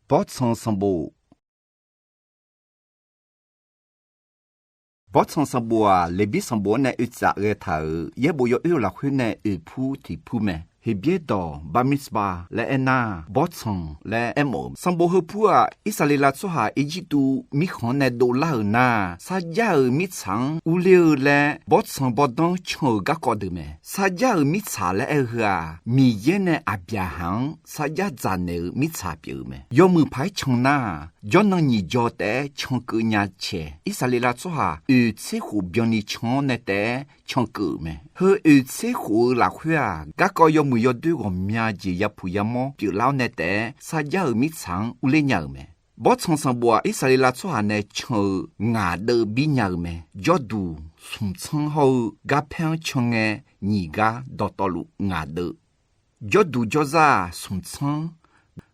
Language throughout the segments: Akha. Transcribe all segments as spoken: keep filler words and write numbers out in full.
Bawrtsanq sanqbof. Bawrtsanq sanqbof-aq, Leqbir sanqbof-anr nae oe tsaf ghae taq-euq yaerbof yawoer-eu lafkhoer nae oeqpur tiqpur mae. Heqbyaer dawq bar mitzvah laer aernar, bawrtsanq laer aermawf-eu. Sanqbof heupur-aq, Irsaqleqlav tsawrhaq Irjirtuv mirkhanq-anr nae dovlar-euq nar, sarjax-euq mirtsaq-anr urler-eu laer bawrtsanq bawrdanr can-euq garkawv deuq mae. Sarjax-euq mirtsaq laer aer-eu heu-aq, Miqyaer nae Aqbyaqhaq-anr sarjax dzaqnaeq-eu mirtsaq pyeuf-eu mae. Yawmuiq paq-aer can nar-aq, jawrnan nyiq jaw taef-aer cankeuv nya cae. Irsaqleqlav tsawrhaq oeq tser khof byanni can-awr nae taef-aer cankeuv-euq mae. Heu oeq tser khof-eu lafkhoer-aq, garkawv yawmuiq yawdoer ghawqmya jeq yapuq yamawr pyeuflar-awr nae taef-aer sarjax-euq mirtsaq-anr urler nya-euq mae. Bawrtsanq sanqbof-aq, Irsaqleqlav tsawrhaq nae can-eu ngaq deuv bir nya-euq mae. Jawrduq, smq tsanr hawr-eu garpaer-anr can ngae nyiq gar dawqtawvluf ngaq deuv. Jawrduq jawrzar-aq, smq tsanr,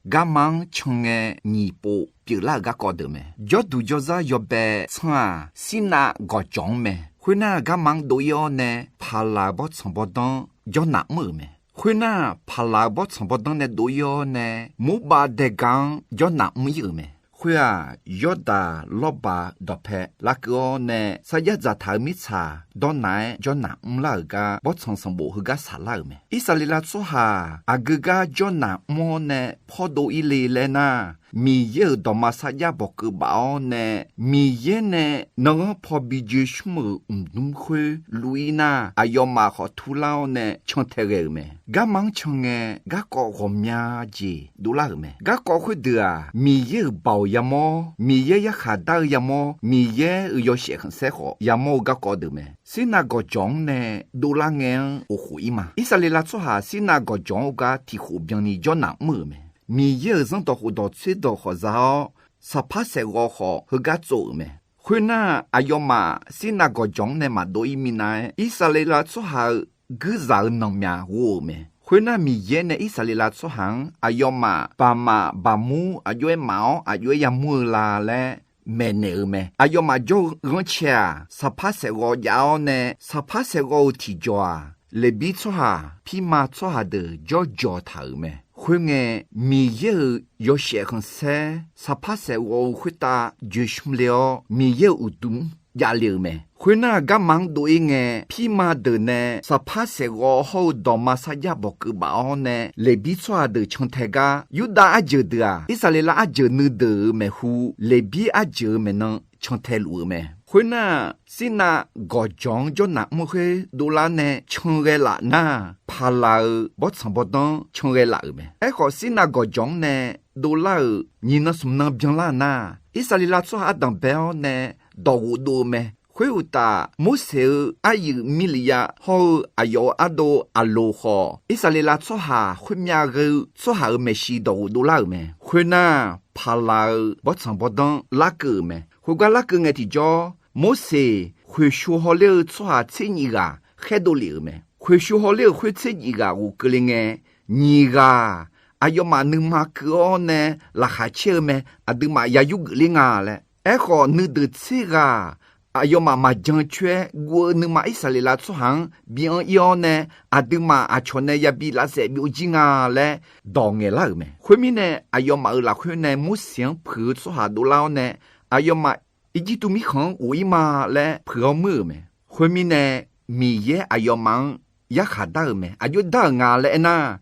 garma-anr can ngae nyiq pov pyeuflar-euq garkawv deuq mae. Jawrduq jawrzar yawbae tsanr-aq, Sirnav gawqjawq-anr mae. Khoernar, garma-anr dov-ir-awr nae, Paqlaq-euq bawrtsanq bawrdanr jawrnaq mr-euq mae. Khoernar, Paqlaq-euq bawrtsanq bawrdanr nae dov-ir-awr nae, Morbav daega-anr jawrnaq mr-ir-euq mae. Khoer-aq, Yawrdaq Lawrbaq dawqpae larkeuv-awr nae, sarjax dzaqtaq-euq mirtsaq dawrnaq-aer jawrnaq mrlar-euq gar bawrtsanq sanqbof heugar saqlar-euq mae. Irsaqleqlav tsawrhaq aqgeu gar jawrnaq mr-awr nae pawrdov-ir le laer nar, Miqyaer-euq dawqma sarjax bawqkeuv baf-awr nae, Miqyaer nae nanghanr paw bi joe smr-euq mqdmr khoer luv-ir nar, aqyawfmaf khawf turlar-awr nae cantae ghae-euq mae. Garma-anr can ngae, garkawv ghawqmya jeq dovlar-euq mae. Garkawv khoerdeuq-aq, Miqyaer-euq baoq yamawr, Miqyaer yarkhaq dar-eu yamawr, Miqyaer-euq yawshaef khanqsaer khawf yamawr-eu garkawv deuq mae. Sirnav gawqjawq-anr nae dovlar ngae-anr of khof-ir ma. Irsaqleqlav tsawrhaq Sirnav gawqjawq-anr gar tiq khof byanni jawrnaq mr-euq mae. Miqyaer-euq zanrdawq khofdawq tsoerdawq khawf za-awr, saqpar saeqghawv khawf heugar tsov-euq mae. Khoernar, aqyawfmaf Sirnav gawqjawq-anr nae maqdov-ir minav-aer, Irsaqleqlav tsawrhaq-euq guirzaq-euq nanqmyaq ghov-euq mae. Khoernar, Miqyaer nae Irsaqleqlav tsawrhaq-anr aqyawfmaf baqmaf baqmur aqjox-aer maf-awr aqjox-aer yamur-eu la laer maeqnaeq-euq mae. Aqyawfmaf jawr-eu ghanr cae-aq, saqpar saeqghawv jav-awr nae, saqpar saeqghawv-euq tiqjawq-aq, Leqbir tsawrhaq, pirma tsawrhaq deuq jawrjawq taq-euq mae. Khoerngae, Miqyaer-euq yawshaef khanqsaer saqpar saeqghawv-eu khoertav joe smr le-awr, Miqyaer-euq uqduq javle-euq mae. Khoernar, garma-anr dov-ir ngae, pirma deuq nae saqpar saeqghawv hawr-eu dawqma sarjax bawqkeuv baf-awr nae, Leqbir tsawrhaq deuq cantae gar, Yurdav arjeuq deuq-aq, Irsaqleqlav arjeuq nuideuq-euq maeqhu, Leqbir arjeuq-euq maeqnan cantae luf-eu mae. Khoernar, Sirnav gawqjawq-anr jawrnaq mr khoer dovlar nae can ghae laf nar, Paqlaq-euq bawrtsanq bawrdanr can ghae laf-euq mae. Aerkhawf, Sirnav gawqjawq-anr nae dovlar-euq nyiq nan smq nan byanlar nar, Irsaqleqlav tsawrhaq ardanq bae-awr nae dawq ghofdov-eu mae. Khoeruqtaf, Morseq-euq aryuif Mirliqyav hawr-eu aqyawf-euq ardov Aqloq khawf, Irsaqleqlav tsawrhaq khoermyav ghae-eu tsawrhaq-euq maeqshi dawq ghofdov lar-euq mae. Khoernar, Paqlaq-euq bawrtsanq bawrdanr larkeuv-euq mae. Khoergar larkeuv ngae tiqjawr, Morseq khoeqsho hawler-eu tsawrhaq tser nyif ghaq khaerdov lef-euq mae. Khoeqsho hawler-euq khoer tser nyif ghaq ghofkeuv le ngae, nyiq ghaq aqyawfmaf nuima keuv-awr nae laqkhaq caer-eu mae. Aqduimaf ya yurgeuf ler nga laer. Aerkhawf, nuideuq tser ghaq aqyawfmaf maqjan coer-aer guv-eu nuima Irsaqleqlav tsawrhaq-anr bi anr-ir-awr nae, aqduimaf aqcawq nae yabi lavsaef byovjir nga laer dawq ngaeqlar-euq mae. Khoermirnae, aqyawfmaf-euq lafkhoer nae Morseq-anr puiq-eu tsawrhaq dovlar-awr nae, aqyawfmaf Irjirtuv mirkhanq-anr ghof-ir ma laer puiq-awr muir-euq mae. Khoermirnae, Miqyaer aqyawfmaf-anr yarkhaq dar-euq mae. Aqjox dar-euq nga laer aernar,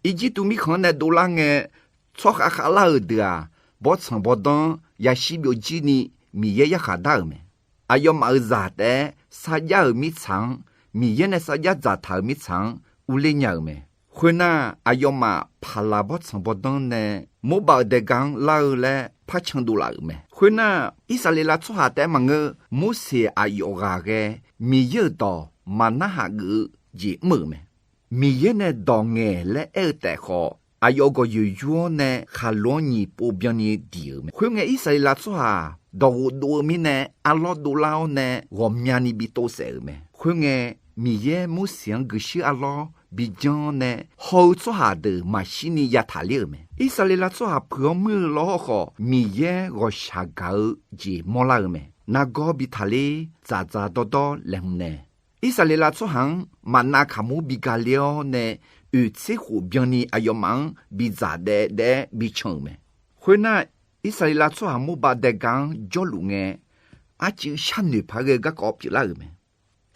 Irjirtuv mirkhanq-anr nae dovlar ngae, tsawrkhav khavlar-euq deuq-aq, bawrtsanq bawrdanr yashir byovjir ni Miqyaer yarkhaq dar-euq mae. Aqyawfmaf-euq zaq taef-aer sarjax-euq mirtsaq-anr, Miqyaer nae sarjax dzaqtaq-euq mirtsaq-anr urler nya-euq mae. Khoernar, aqyawfmaf Paqlaq bawrtsanq bawrdanr nae Morbav-euq daega-anr lar-eu laer par can dovlaf-euq mae. Khoernar, Irsaqleqlav tsawrhaq taef-aer maqngeur, Morseq aqyawf ghaq ghae Miqyaer-euq dawq maq narhaq geuf-eu jeq mr-euq mae. Miqyaer nae dawq ngaeq laer aer-eu taef khawf, aqyawf gawqyoeq yur-awr nae khaqlo-anr nyiq pov byanni diq-euq mae. Khoerngae, Irsaqleqlav tsawrhaq dawq ghofdov-eu mirnae, arlawr dovlar-awr nae ghawqmyani bi tov saef-euq mae. Khoerngae, Miqyaer Morseq-anr guiqshuir arlawr bi janr-awr nae, haw-eu tsawrhaq deuq maqshirni yataq ler-euq mae. Irsaqleqlav tsawrhaq puiq-awr muir-eu lawr hawrkhawf, Miqyaer ghawqshaq gaq-eu jeq mawrlar-eu mae. Nargawr bi taqler, dzaqdzaq dawrdawr laeqhmq nae, Irsaqleqlav tsawrhaq-anr maqnav kaqmur bi gale-awr nae, oeq tser khof byanni aqyawfmaf-anr bidzaq daef daef-aer bican-euq mae. Khoernar, Irsaqleqlav tsawrhaq Morbav daega-anr jawrluf ngae, arcuiv sharnoeq paq-aer ghae-eu garkawv pyeuflar-euq mae.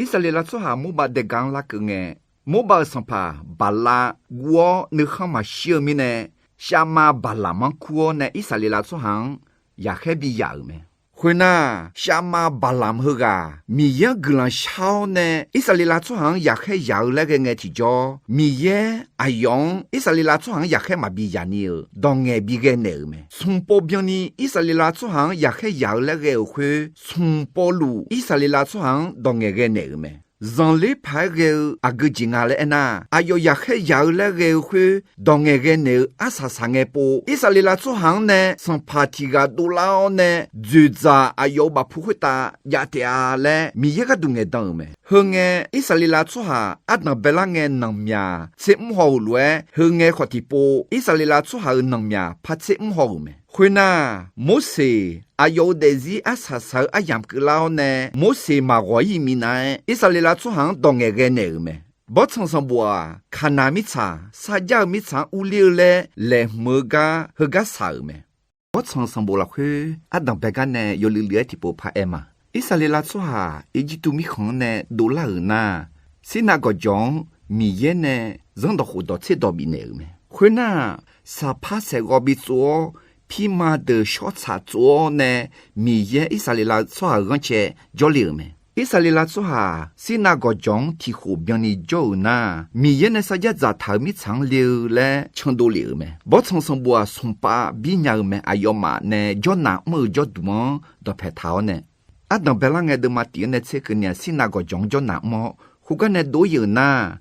Irsaqleqlav tsawrhaq Morbav daega-anr larkeuv ngae, Morbav-euq sanqpaq Baqlav guv-awr nuikhanr maqshir-eu mirnae, Shavmav Baqlamq-anr kur-awr nae Irsaqleqlav tsawrhaq-anr yaqkhaer bi yaq-euq mae. Khoernar, Shavmav Baqlamq heughaq Miqyaer-anr guiqlanq shar-awr nae Irsaqleqlav tsawrhaq-anr yaqkhaer yaq-eu laer ghae ngae tiqjawr, Miqyaer aqyawf-anr Irsaqleqlav tsawrhaq-anr yaqkhaer maqbi yaq ni-euq dawqngaeq bi ghae naeq-euq mae. Smq pov byanni Irsaqleqlav tsawrhaq-anr yaqkhaer yaq-eu laer ghae-euq khoer, smq povluf Irsaqleqlav tsawrhaq-anr dawqngaeq ghae naeq-euq mae. Zanqler paq-aer ghae-eu aqgeu jeq nga laer aernar, aqyawf yaqkhaer yaq-eu laer ghae-eu khoer dawqngaeq ghae naeq-eu arsaq saq ngae pov, Irsaqleqlav tsawrhaq-anr nae sanqpaq tiq ghaq dovlar-awr nae dzoeqdzaq aqyawf-euq bafpu khoertav jav taef-a laer Miqyaer gharduq ngaeqdan-euq mae. Heu ngae, Irsaqleqlav tsawrhaq ardanq baelar ngae nanqmyaq tser mr haw-euq lof-aer, heu ngae khawf tiqpov Irsaqleqlav tsawrhaq-euq nanqmyaq par tser mr haw-euq mae. Khoernar, Morseq aqyawf-euq daefzir arsaq saq-eu aryamq keuvlar-awr nae, Morseq maqghawq-ir minav-aer Irsaqleqlav tsawrhaq-anr dawqngaeq ghae naeq-euq mae. Bawrtsanq sanqbof-aq, Kaqnaq mirtsaq sarjax-eu mirtsaq-anr urler-eu laer laeqhmq-eu gar heugar saq-euq mae. Bawrtsanq sanqbof lafkhoer ardanq bae gar nae yawluiv luiv-aer tiqpov paraer ma. Irsaqleqlav tsawrhaq Irjirtuv mirkhanq-anr nae dovlar-euq nar, Sirnav gawqjawq-anr Miqyaer nae zanrdawq khofdawq tserdawq bifnaeq-euq mae. Khoernar, saqpar saeqghawv bi tsov-awr, pirma deuq shawr tsaq tsov-awr nae, Miqyaer Irsaqleqlav tsawrhaq-euq ghanrcae jawrle-euq mae. Irsaqleqlav tsawrhaq Sirnav gawqjawq-anr tiq khof byanni jawr-euq nar, Miqyaer nae sarjax dzaqtaq-euq mirtsaq-anr le-eu laer candov lef-euq mae. Bawrtsanq sanqbof-aq, smq pav bir nya-eu mae. Aqyawfmaf nae jawrnaq mr-eu jawrduq-anr dawqpae taq-awr nae, ardanq baelar ngae deuvma tif-anr nae tser keuvni-aq, Sirnav gawqjawq-anr jawrnaq mr-awr, khoergar nae dov-ir-euq nar,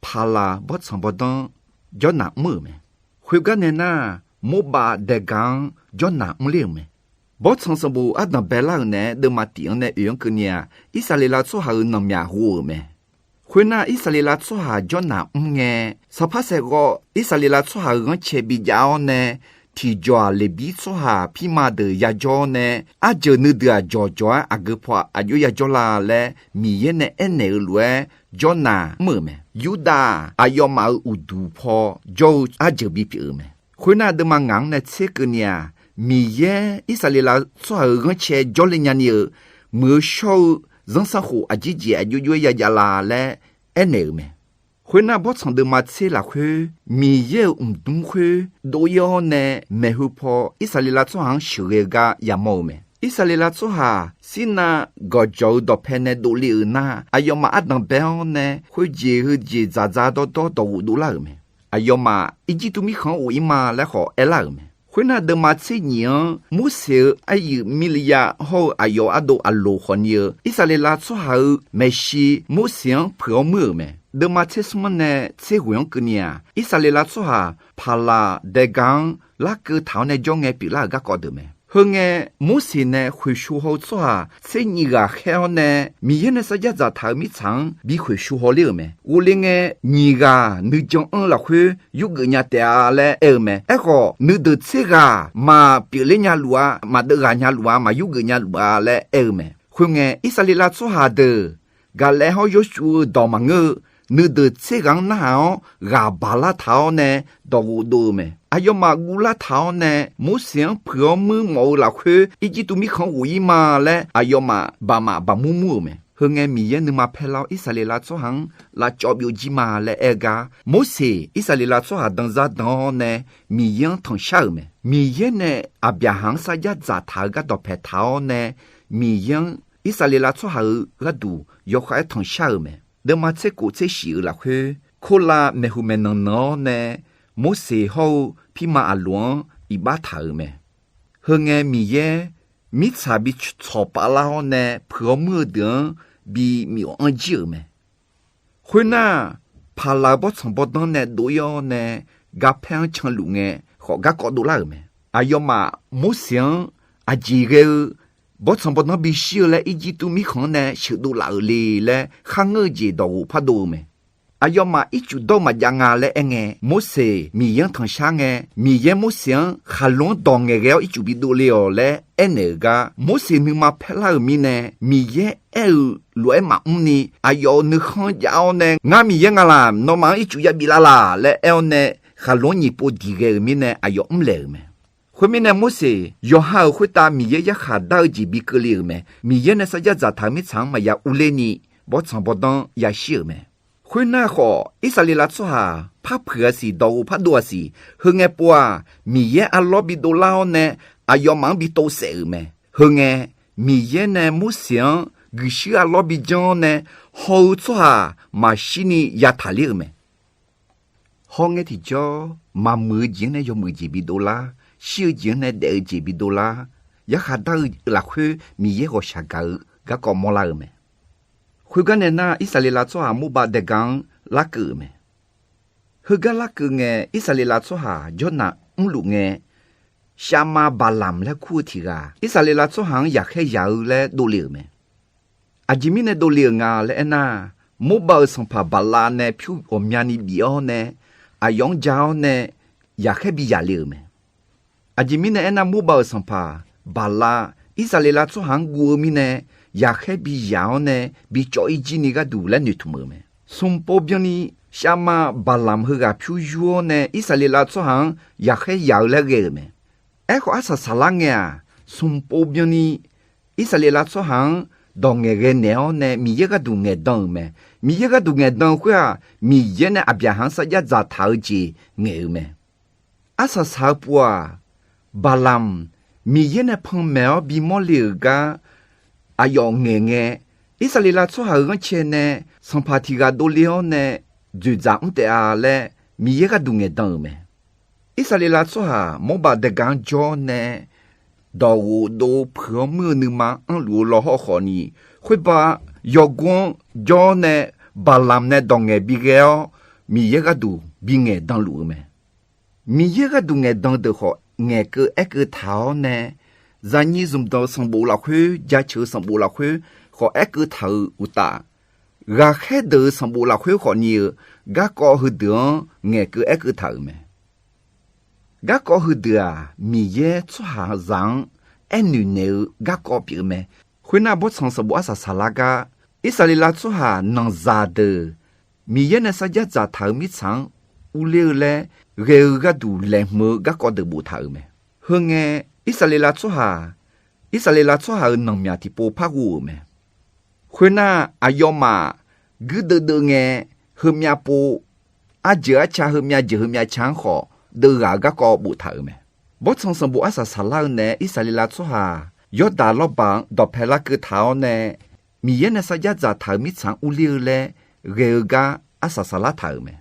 Paqlaq bawrtsanq bawrdanr jawrnaq mr-euq mae. Khoergar nae nar, Morbav daega-anr jawrnaq mrler-euq mae. Bawrtsanq sanqbof ardanq baelar-euq naeq-aer deuvma tif-anr nae oeq-anr keuvni-aq, Irsaqleqlav tsawrhaq-euq nanqmyaq ghov-euq mae. Khoernar, Irsaqleqlav tsawrhaq jawrnaq mr ngae, saqpar saeqghawv Irsaqleqlav tsawrhaq-euq ghanrcae bijav-awr nae, tiqjawq-aq, Leqbir tsawrhaq pirma deuq yajawr-awr nae, arjeuq nuideuq-aq, jawqjawq-aer aqgeu paw-aq, aqjox yajawr la laer Miqyaer nae aernaeq-eu lof-aer jawrnaq mr-euq mae. Yurdav-aq, aqyawfmaf-euq uqduq paw jawr-eu arjeuq bipyeuf-euq mae. Khoernar, deuvma ngaq-anr nae tser keuvni-aq, Miqyaer Irsaqleqlav tsawrhaq-euq ghanrcae jawrle nyani-euq muiq-eu shawr-eu zanrsanrkhof aqjeq jeq aqjox jox-aer yajav la laer aernaeq-euq mae. Khoernar, bawrtsanq deuvma tser lafkhoer Miqyaer-euq mqdmr khoer dov-ir-awr nae, maeqhu paw Irsaqleqlav tsawrhaq-anr sheuqghae-eu gar yamawr-eu mae. Irsaqleqlav tsawrhaq Sirnav gawqjawq-eu dawqpae nae dovle-euq nar, aqyawfmaf ardanq bae-awr nae khoerjeq heujeq dzaqdzaq dawrdawr dawqghof dovlar-euq mae. Aqyawfmaf Irjirtuv mirkhanq-anr ghof-ir ma laer khawf aerlar-euq mae. Khoernar, deuvma tser nyiq-anr Morseq-euq aryuif Mirliyav hawr-eu aqyawf ardov Aqloq khawfni-eu Irsaqleqlav tsawrhaq-euq maeqshi Morseq-anr puiq-awr muir-euq mae. Deuvma tser smr-anr nae tser ghoeq-anr keuvni-aq, Irsaqleqlav tsawrhaq Paqlaq daega-anr larkeuv taq-awr nae jawr ngae pyeuflar-euq garkawv deuq mae. Heu ngae, Morseq nae khoeqsho haw-eu tsawrhaq tser nyiq ghaq khaer-awr nae, Miqyaer nae sarjax dzaqtaq-euq mirtsaq-anr bi khoeqsho hawler-euq mae. Ghofle ngae, nyiq ghaq nuijan anr-eu lafkhoer yurgeuf nya taef-a laer aer-eu mae. Aerkhawf, nuideuq tser ghaq maqpyeufler nya luf-a, maqdeuv ghaq nya luf-a, maqyurgeuf nya luf-a laer aer-eu mae. Khoerngae, Irsaqleqlav tsawrhaq deuq Gaqlaer hawr Yawshuv-eu dawq maqngeur-eu, nuideuq tser ghaq-anr narhaq-awr ghaq baq lar taq-awr nae dawqghof dov-eu mae. Aqyawfmaf guv lar taq-awr nae Morseq-anr puiq-awr muir mawf-eu lafkhoer Irjirtuv mirkhanq-anr ghof-ir ma laer aqyawfmaf baqmaf baqmur mur-euq mae. Heu ngae, Miqyaer nuima paer lar-awr Irsaqleqlav tsawrhaq-anr lavcawv byovjir ma laer aer-eu gar, Morseq Irsaqleqlav tsawrhaq danzar dan-awr nae Miqyaer-anr tanqshar-euq mae. Miqyaer nae Aqbyaqhaq-anr sarjax dzaqtaq-eu gar dawqpae taq-awr nae, Miqyaer-anr Irsaqleqlav tsawrhaq-euq gharduq yawkhav-aer tanqshar-euq mae. Deuvma tser kof tser shif-euq lafkhoer, Korlav maeqhu maeqnan nan-awr nae Morseq hawr-eu pirma Aqloq-anr iqbax taq-euq mae. Heu ngae, Miqyaer mirtsaq bi tsawqpav lar-awr nae puiq-awr muir-eu deuq-anr bi myawf anr jir-euq mae. Khoernar, Paqlaq-euq bawrtsanq bawrdanr nae dov-ir-awr nae, garpaer-anr canluf ngae khawf garkawv dovlar-euq mae. Aqyawfmaf Morseq-anr aqjeq ghae-eu bawrtsanq bawrdanr bishir-eu laer Irjirtuv mirkhanq-anr nae sheuqdov laf-euq le laer kharngeur-eu jeq dawqghof pardov-eu mae. Aqyawfmaf ircuf dawr-eu maqjav nga laer aerngae, Morseq Miqyaer-anr tanqshar ngae, Miqyaer Morseq-anr khaqlo-anr dawq ngaeqghae-awr ircuf bidov le-awq laer aernaeq-euq gar, Morseq nuima paer lar-euq mirnae, Miqyaer aer-euq lof-aer maqmr ni, aqyawf-euq nuikhanr jav-awr nae, Ngar Miqyaer nga laq, nawmaf-anr ircuf yabi lar laq laer aer-awr nae, khaqlo-anr nyiq pov diq ghae-euq mirnae aqyawf mrlaeq-euq mae. Khoermirnae, Morseq yawqha-euq khoertav Miqyaer yarkhaq dar-eu jeq bi keuvle-euq mae. Miqyaer nae sarjax dzaqtaq-euq mirtsaq-anr maqya urler ni, bawrtsanq bawrdanr yashir-euq mae. Khoernar khawf, Irsaqleqlav tsawrhaq par puiq-a siq, dawq ghof par dov-a siq. Heu ngae pov-aq, Miqyaer arlawr bi dovlar-awr nae aqyawfmaf-anr bi tov saef-euq mae. Heu ngae, Miqyaer nae Morseq-anr guiqshuir arlawr bi janr-awr nae, haw-eu tsawrhaq maqshir ni yataq ler-euq mae. Hawngae tiqjawr, maqmuiq-eu jeq-anr nae yawmuiq jeq bi dovlar, shir-eu jeq-anr nae daef-eu jeq bi dovlar, yarkhaq dar-eu lafkhoer Miqyaer ghawqshaq gaq-eu garkawv mawrlar-eu mae. Khoergar nae nar, Irsaqleqlav tsawrhaq Morbav daega-anr larkeuv-euq mae. Heugar larkeuv ngae, Irsaqleqlav tsawrhaq Jawrnaq mrluf ngae, Shavmav Baqlamq laer kur-eu tiq ghaq Irsaqleqlav tsawrhaq-anr yaqkhaer yaq-eu laer dovle-euq mae. Aqjeq mirnae dovle-euq nga laer aernar, Morbav-euq sanqpaq Baqlav nae pyur ghawqmyani bif-awr nae, aqyawf-anr ja-awr nae yaqkhaer bi yaq le-euq mae. Aqjeq mirnae aernar, Morbav-euq sanqpaq Baqlav Irsaqleqlav tsawrhaq-anr guv-eu mirnae, yaqkhaer bi yaq-awr nae bi cawv-ir jir ni gharduq laer noeqtmq-euq mae. Smq pov byanni Shavmav Baqlamq heughaq pyur yur-awr nae Irsaqleqlav tsawrhaq-anr yaqkhaer yaq-eu laer ghae-euq mae. Aerkhawf, arsaq saqlar ngae-aq, smq pov byanni Irsaqleqlav tsawrhaq-anr dawq ngaeqghae naeq-awr nae Miqyaer gharduq ngaeqdan-euq mae. Miqyaer gharduq ngaeqdan-eu khoer-aq, Miqyaer nae Aqbyaqhaq-anr sarjax dzaqtaq-eu jeq ngaeq-euq mae. Arsaq saq-eu puq-aq, Baqlamq Miqyaer nae panmaeq-awr bimawr le-euq gar aqyawf ngaeq ngae, Irsaqleqlav tsawrhaq-euq ghanrcae nae sanqpaq tiq ghaq dovle-awr nae dzoeqdzaq mr taef-a laer Miqyaer gharduq ngaeqdan-euq mae. Irsaqleqlav tsawrhaq Morbav daega-anr jawr nae dawq ghof dov puiq-awr muir-eu nuima anrluf-eu lawhawr khawf ni, khoerbav yawgor-anr jawr nae Baqlamq nae dawq ngaeq bighae-awr, Miqyaer gharduq bi ngaeqdan luf-eu mae. Miqyaer gharduq ngaeqdan deuq khawf, ngaeqkeuv aerkeuv taq-awr nae, zaqnyiq zmqdanq-eu sanqbof lafkhoer, jaceuq-eu sanqbof lafkhoer khawf aerkeuv taq-euq uqtaf, ghaqkhaer deuq-euq sanqbof lafkhoer khawf ni-eu garkawv heudeuq-anr ngaeqkeuv aerkeuv taq-euq mae. Garkawv heudeuq-aq, Miqyaer tsawrhaqzaq-anr aernoeq naeq-eu garkawv pyeuf-eu mae. Khoernar, bawrtsanq sanqbof arsaq saqlar gar, Irsaqleqlav tsawrhaq nanqzaq deuq Miqyaer nae sarjax dzaqtaq-euq mirtsaq-anr urler-eu laer ghae-eu gharduq laeqhmq-eu garkawv deuq boftaq-euq mae. Heu ngae, Irsaqleqlav tsawrhaq, Irsaqleqlav tsawrhaq-euq nanqmyaq tiqpov par ghov-euq mae. Khoernar, aqyawfmaf guirdeuv deuv ngae, heumyav pov, arjeuq arca heumyav jeuq heumyav ca-anr khawf deuv ghaq-eu garkawv boftaq-euq mae. Bawrtsanq sanqbof arsaq saqlar-eu nae Irsaqleqlav tsawrhaq Yawrdaq lawrbaq-anr dawqpae larkeuv taq-awr nae, Miqyaer nae sarjax dzaqtaq-euq mirtsaq-anr urler-eu laer ghae-eu gar arsaq saqlar taq-euq mae.